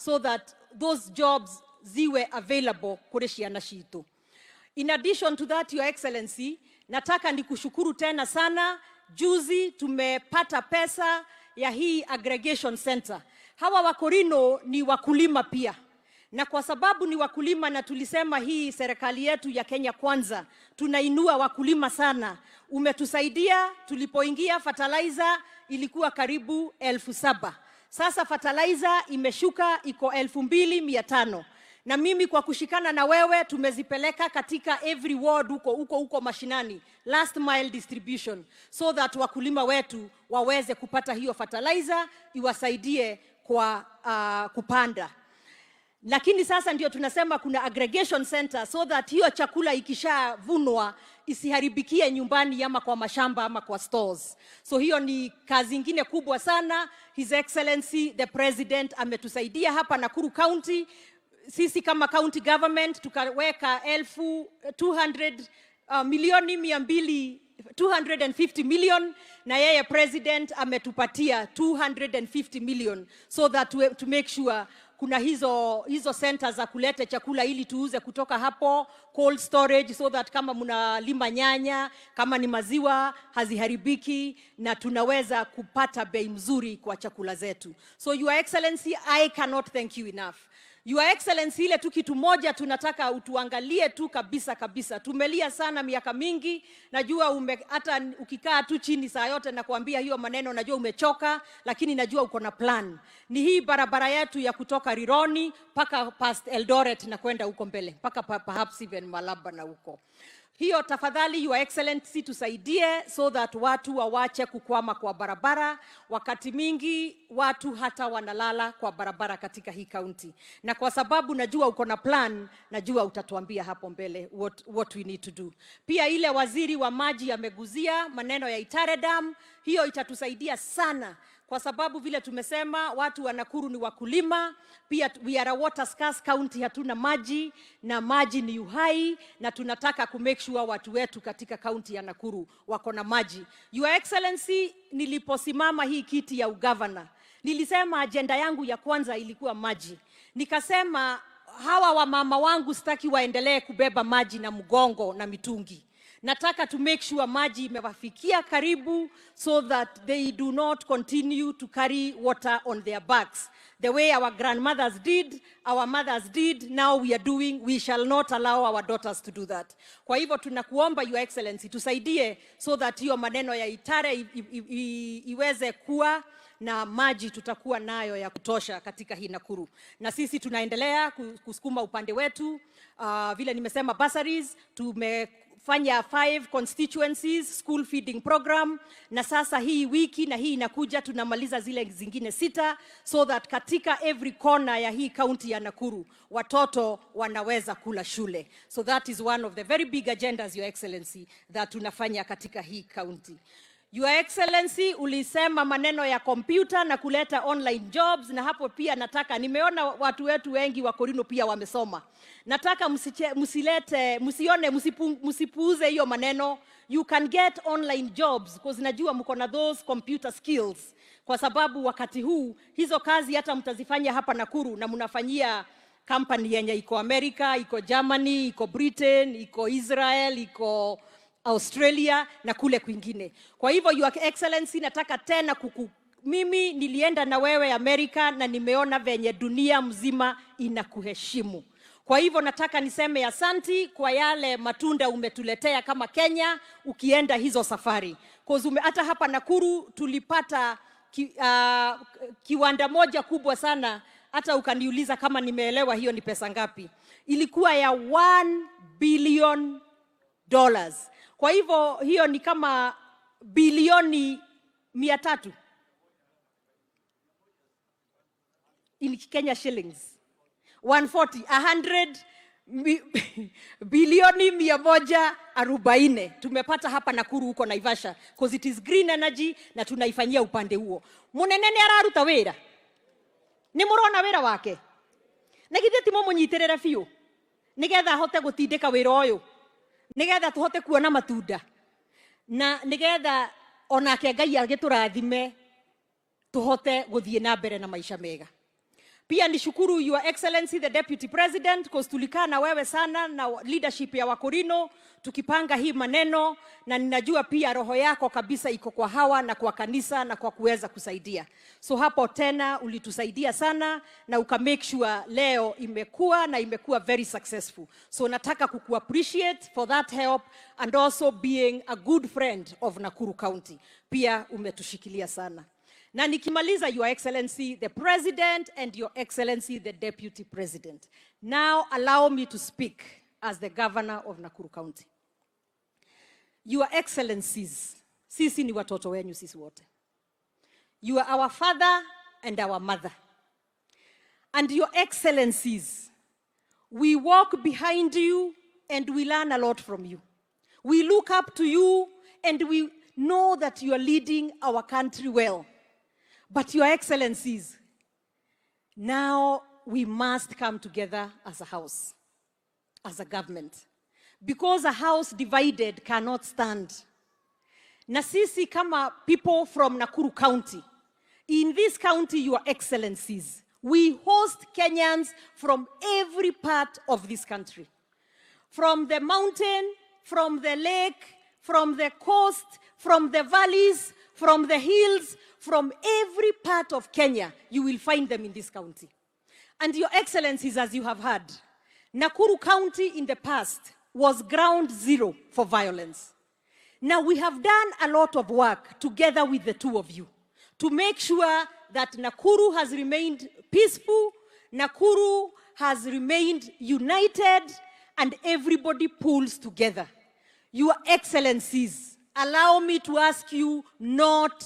so that those jobs ziwe available kuri ciana citu. In addition to that, Your Excellency, nataka nikushukuru tena sana. Juzi tumepata pesa ya hii aggregation center. Hawa Wakorino ni wakulima pia, na kwa sababu ni wakulima na tulisema hii serikali yetu ya Kenya Kwanza tunainua wakulima sana. Umetusaidia, tulipoingia fertilizer ilikuwa karibu 7,000. Sasa fertilizer imeshuka iko 2,500. Na mimi kwa kushikana na wewe tumezipeleka katika every ward huko huko huko mashinani, last mile distribution, so that wakulima wetu waweze kupata hiyo fertilizer iwasaidie kwa kupanda. Lakini sasa ndio tunasema kuna aggregation center so that hiyo chakula ikishavunwa isiharibikie nyumbani ama kwa mashamba ama kwa stores. So hiyo ni kazi ingine kubwa sana. His Excellency the President ametusaidia hapa Nakuru County. Sisi kama county government tukaweka elfu 200, milioni mia mbili, 250 million, na yeye president ametupatia 250 million so that to make sure kuna hizo centers za kuleta chakula ili tuuze kutoka hapo, cold storage so that kama mnalima nyanya, kama ni maziwa haziharibiki na tunaweza kupata bei mzuri kwa chakula zetu. So Your Excellency, I cannot thank you enough. Your Excellency, ile tu kitu moja tunataka utuangalie tu kabisa kabisa. Tumelia sana miaka mingi, najua hata ukikaa tu chini saa yote na kuambia hiyo maneno, najua umechoka, lakini najua uko na plan. Ni hii barabara yetu ya kutoka Rironi mpaka past Eldoret na kwenda huko mbele mpaka perhaps even Malaba na huko. Hiyo tafadhali Your Excellency tusaidie so that watu wawache kukwama kwa barabara. Wakati mingi watu hata wanalala kwa barabara katika hii county. Na kwa sababu najua uko na plan, najua utatuambia hapo mbele what we need to do. Pia ile waziri wa maji ameguzia maneno ya Itare Dam, hiyo itatusaidia sana. Kwa sababu vile tumesema watu wa Nakuru ni wakulima, pia we are a water scarce county, hatuna maji na maji ni uhai, na tunataka ku make sure watu wetu katika county ya Nakuru wako na maji. Your Excellency, niliposimama hii kiti ya ugavana, nilisema agenda yangu ya kwanza ilikuwa maji. Nikasema hawa wamama wangu sitaki waendelee kubeba maji na mgongo na mitungi. Nataka to make sure maji imewafikia karibu so that they do not continue to carry water on their backs. The way our grandmothers did, our mothers did, now we are doing, we shall not allow our daughters to do that. Kwa hivyo tunakuomba Your Excellency tusaidie so that hiyo maneno ya Itare iweze kuwa na maji tutakuwa nayo ya kutosha katika hii Nakuru. Na sisi tunaendelea kusukuma upande wetu. Vile nimesema bursaries, tumefanya 5 constituencies school feeding program, na sasa hii wiki na hii inakuja tunamaliza zile zingine 6 so that katika every corner ya hii county ya Nakuru watoto wanaweza kula shule. So that is one of the very big agendas, Your Excellency, that tunafanya katika hii county. Your Excellency, ulisema maneno ya kompyuta na kuleta online jobs, na hapo pia nataka, nimeona watu wetu wengi wa Korino pia wamesoma. Nataka msilete, msione, msipuuze hiyo maneno. You can get online jobs because najua mko na those computer skills. Kwa sababu wakati huu hizo kazi hata mtazifanya hapa Nakuru na mnafanyia company yenye iko America, iko Germany, iko Britain, iko Israel, iko Australia na kule kwingine. Kwa hivyo Your Excellency, nataka tena mimi nilienda na wewe Amerika na nimeona venye dunia mzima inakuheshimu. Kwa hivyo nataka niseme asanti kwa yale matunda umetuletea kama Kenya ukienda hizo safari. Cause hata hapa Nakuru tulipata kiwanda moja kubwa sana, hata ukaniuliza kama nimeelewa hiyo ni pesa ngapi. Ilikuwa ya one billion dollars. Kwa hivyo hiyo ni kama bilioni mia tatu in Kenya shillings. 140, 100 bilioni mia moja arobaini tumepata hapa Nakuru huko Naivasha, because it is green energy na tunaifanyia upande huo. Munene ni araruta wira, ni murona wira wake, na githĩ ti mũmũnyitĩrĩre biũ nĩgetha ahote gũtindĩka wĩra ũyũ, nĩgetha tũhote kuona matunda, na nĩgetha onake Ngai agĩtũrathime tũhote gũthiĩ na mbere na maisha mega. Pia nishukuru Your Excellency the Deputy President, cause tulikaa na wewe sana na leadership ya Wakorino tukipanga hii maneno, na ninajua pia roho yako kabisa iko kwa hawa na kwa kanisa na kwa kuweza kusaidia. So hapo tena ulitusaidia sana na uka make sure leo imekuwa na imekuwa very successful. So nataka kuku appreciate for that help and also being a good friend of Nakuru County. Pia umetushikilia sana. Na nikimaliza, Your Excellency the President and Your Excellency the Deputy President. Now allow me to speak as the Governor of Nakuru County. Your Excellencies, sisi ni watoto wenyu sisi wote. You are our father and our mother. And Your Excellencies, we walk behind you and we learn a lot from you. We look up to you and we know that you are leading our country well. But Your Excellencies, now we must come together as a house, as a government. Because a house divided cannot stand. Na sisi kama people from Nakuru County, in this county, Your Excellencies, we host Kenyans from every part of this country. From the mountain, from the lake, from the coast, from the valleys, from the hills, from every part of Kenya, you will find them in this county. And Your Excellencies, as you have heard, Nakuru County in the past was ground zero for violence. Now, we have done a lot of work together with the two of you to make sure that Nakuru has remained peaceful, Nakuru has remained united, and everybody pulls together. Your Excellencies, allow me to ask you not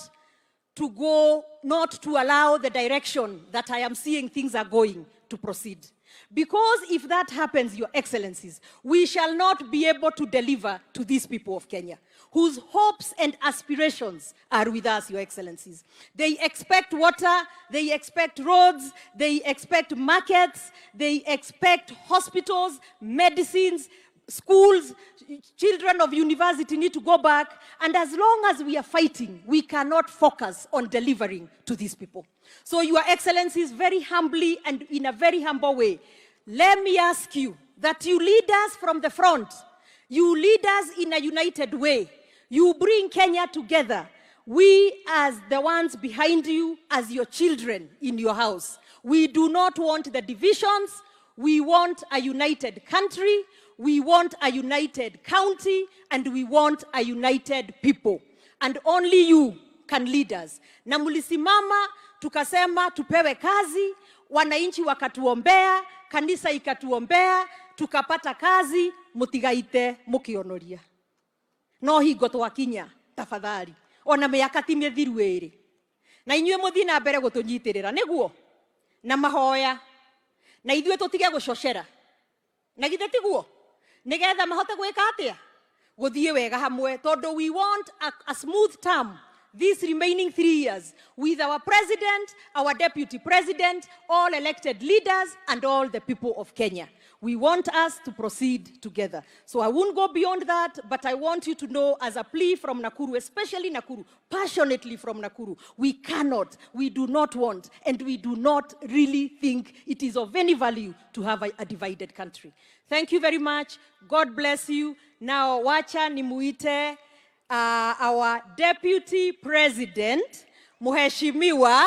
to allow the direction that I am seeing things are going to proceed. Because if that happens, Your Excellencies, we shall not be able to deliver to these people of Kenya, whose hopes and aspirations are with us, Your Excellencies. They expect water, they expect roads, they expect markets, they expect hospitals, medicines, schools, children of university need to go back. And as long as we are fighting, we cannot focus on delivering to these people. So, Your Excellencies, very humbly and in a very humble way, let me ask you that you lead us from the front. You lead us in a united way. You bring Kenya together. We, as the ones behind you, as your children in your house, we do not want the divisions. We want a united country. We want a united county, and we want a united people. And only you can lead us. Na mlisimama tukasema tupewe kazi, wananchi wakatuombea, kanisa ikatuombea, tukapata kazi, mutigaite mukionoria. No hingo twakinya tafadhali, ona miaka ti mithiru ĩrĩ na inyuĩ mũthiĩ na mbere gũtũnyitĩrĩra nĩguo na mahoya na ithuĩ tũtige gũcocera na githĩ tiguo nĩgetha mahote gwĩka atĩa gũthiĩ wega hamwe tondũ we want a smooth term these remaining 3 years with our president, our deputy president, all elected leaders, and all the people of Kenya. We want us to proceed together. So I won't go beyond that, but I want you to know, as a plea from Nakuru, especially Nakuru, passionately from Nakuru, we cannot, we do not want, and we do not really think it is of any value to have a divided country. Thank you very much. God bless you. Now, wacha nimuite our deputy president, Mheshimiwa